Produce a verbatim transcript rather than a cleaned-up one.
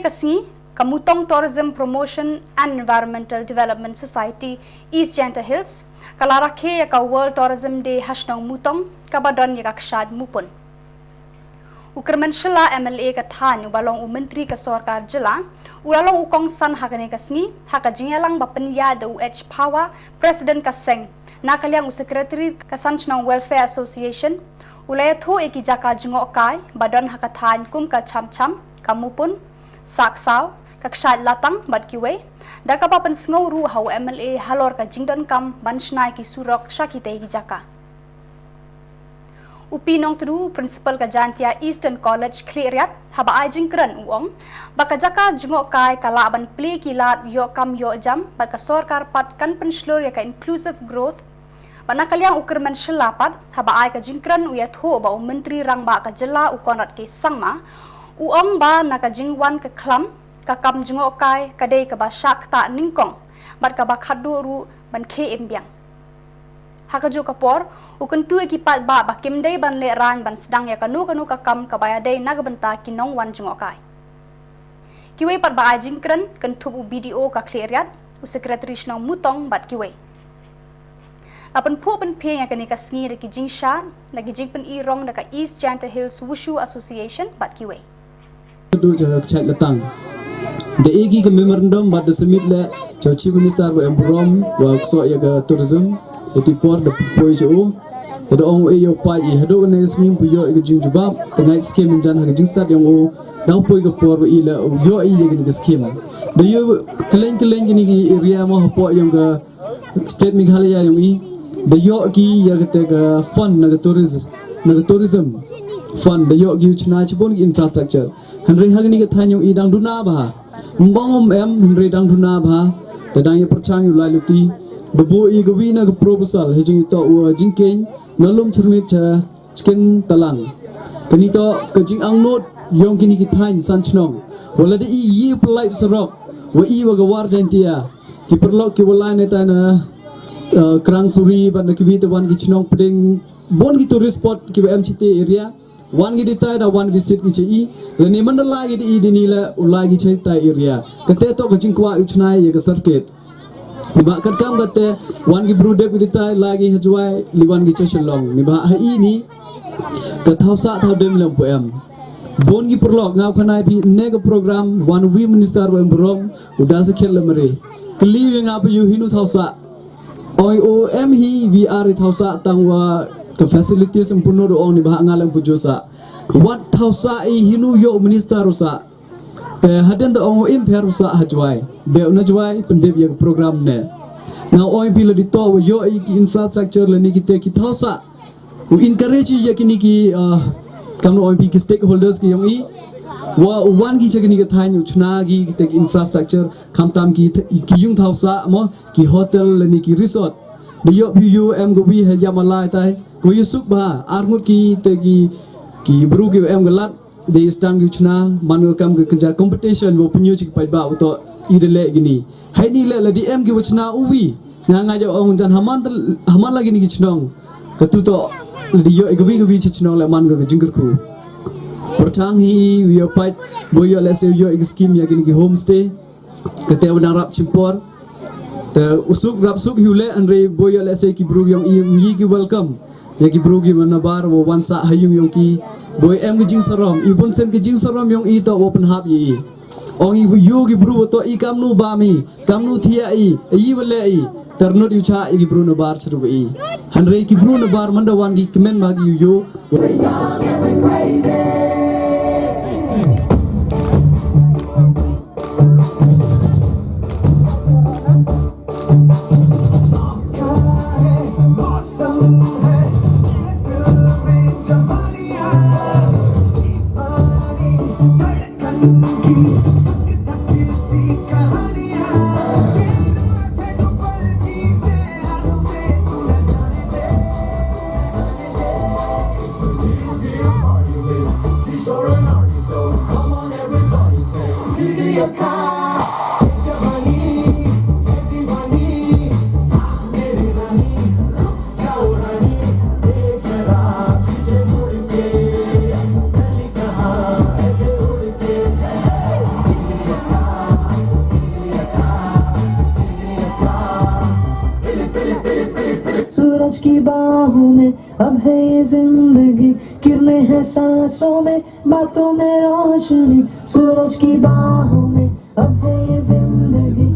Ka sngi, ka Mutong Tourism Promotion and Environmental Development Society East Jaintia Hills ka la rakhe ïa ka World Tourism Day ha shnong Mutong, kaba don ïa ka kshaid Mupun. U Kyrmen Shylla, M L A ka thaiñ, uba long u Myntri ka Sorkar Jylla, u la long u kongsan ha kane ka sngi ha ka jingïalang ba pynïaid da u H Phawa, President ka seng, na ka liang u Secretary ka San Shnong Welfare Association. U la ïathuh ïa ki jaka jngohkai ba don ha ka thaiñ kum ka Chamcham, ka Mupun, Sahksaw, ka kshaid Latang bad kiwei, da kaba pynsngew ruh ha u M L A halor ka jingdonkam ban shna ïa ki surok sha kitei ki jaka. U P Nongtdu, Principal ka Jaintia Eastern College Khliehriat, haba ai jingkren u ong ba ka jaka jngohkai ka lah ban plie ki lad ïoh kam ïoh jam bad ka sorkar pat kan pynshlur ïa ka inclusive growth. Bad na ka liang u Kyrmen Shylla pat, haba ai ka jingkren, u ïathuh ba u Myntri Rangbah ka Jylla u Conrad K Sangma u ong ba na ka jingwan ka khlam, ka kam jngohkai ka dei kaba shah ktah nyngkong bad kaba khatduh ruh ban khie im biang. Ha kajuh ka por, u kyntu ïa ki paidbah ba kim dei ban lehraiñ ban sdang ïa kano kano ka kam kaba ïadei na ka bynta ki nongwan jngohkai. Kiwei pat ba ai jingkren, kynthup u B D O ka Khliehriat, u Secretary Shnong Mutong bad kiwei. La pynphuh pynphieng ïa kane ka sngi da ki jingshad, da ki jingpyni rong da ka East Jaintia Hills Wushu Association bad kiwei. Duh jong ka kshaid Latang. Da e ki ka memorandum bad da submit leh jong Chief Minister ba em burom, wa ksoh ïa ka tourism, ïa ti por da poi jong u. Te da ong u e ïa u paid i haduh kane ka sngi pu ïoh ïa ka jingjubab, ka ngai skim jan ha ka jingstad jong u. Da poi ka por wa i la u ïoh ïa kane ka skim. Da ïoh kylleng kylleng kine ki area mo hapoh jong ka State Meghalaya jong i, da ïoh ki ïa kata ka fund na ka tourism, na ka tourism fund, da ïoh ki u chna chibun ki infrastructure. Hynrei ha kane ka thaiñ jong i dang duna bha. Ym ong ym em, hynrei dang duna bha. Te dang ïa pyrchang ïa u lai luti. Da buh i ka wi na ka proposal, ha jingïatoh u jingkieñ na lum chyrmit cha Chken Talang. Kane toh ka jingangnud jong kine ki thaiñ san chnong. Wa la da i ïa pynlait surok, wa i wa ka War Jaintia. Ki paralok ki wa lai ne tai na, eh, Krang Suri bad na kiwi te wan ki chnong pdeng, bun ki tourist spot ki wa em chite area. Wan ki dei tai da wan visit ki cha i. Lane man da lai ki dei i dei ni la u lai ki cha tai area. Kate toh ka jingkwah u chna ïa ka circuit. Ni ba kat kam kate, wan ki bru dep ki dei tai, lai ki ha Jowai, li wan ki cha Shillong. Ni ba ha i ni, ka thaw sah thaw dem lem pu em. Bun ki paralok, nga u khanai phi ne ka program, wan wi minister wa em burom, u da sa khet lem re. Kylli wi nga pa yu hinu thaw sah. Oi o em hi V R i thaw sah tang wa ka facilities em punu do ong ni ba nga lem pu jo sah. Wat thaw sah i hinu ïoh minister u sah. Te hadien da ong u im pher u sah ha Jowai. Be u na Jowai, pyndep ïa ka program ne. Nga ong phi la dei to, wa ïoh ïa ki infrastructure lane kite ki thaw sah. U encourage ïa kine ki, uh, kam no ong phi ki stakeholders ki jong i. Wa u wan ki cha kine ki thaiñ u chna ki kite ki infrastructure, khamtam ki th-, ki yung thaw sah mo, ki hotel lane ki resort. Da ïoh phi ïoh em ka wi ha ïa ma lai tai. Ko ïoh suk ba, ar ngut ki te ki, ki bru ki em ka lad. Dei stang ki u chna, man ka kam ka kynja competition, wa pynïoh chi ki paidbah, wa toh i da leh kini. Hai ni leh la dei em ki wa chna u wi. Nga nga ja ong jan haman tel-, haman la kini ki chnong. Ka tu toh, la dei ïoh i ka wi ka wi chi chnong leh man ka ka jingkyrkhu. Pyrchang hi, wi ïoh paid, wa ïoh leh se ïoh i ka scheme ïa kini ki homestay. Kate wa dang rap chim por. Te u suk rap suk hi u leh, hynrei boi ïoh leh se ki bru yong i, ngi ki welcome ïa ki bru ki wa nabar wa wan sah ha yung yong ki. Boi em ki jingsarom, i bun sen ki jingsarom yong i toh wa pynhap ïa i. Ong i wa yu ki bru wa toh i kamnu bam i, kamnu thiah i, i wa leh i. Tyrnut yu chah ïa ki bru nabar chirup i. Hynrei ki bru nabar man da wan ki kmen ba ki yu yu. सूरज की बाहों में अब है ये जिंदगी, किरणें हैं सांसों में, बातों में रोशनी। सूरज की बाहों में अब है ये जिंदगी,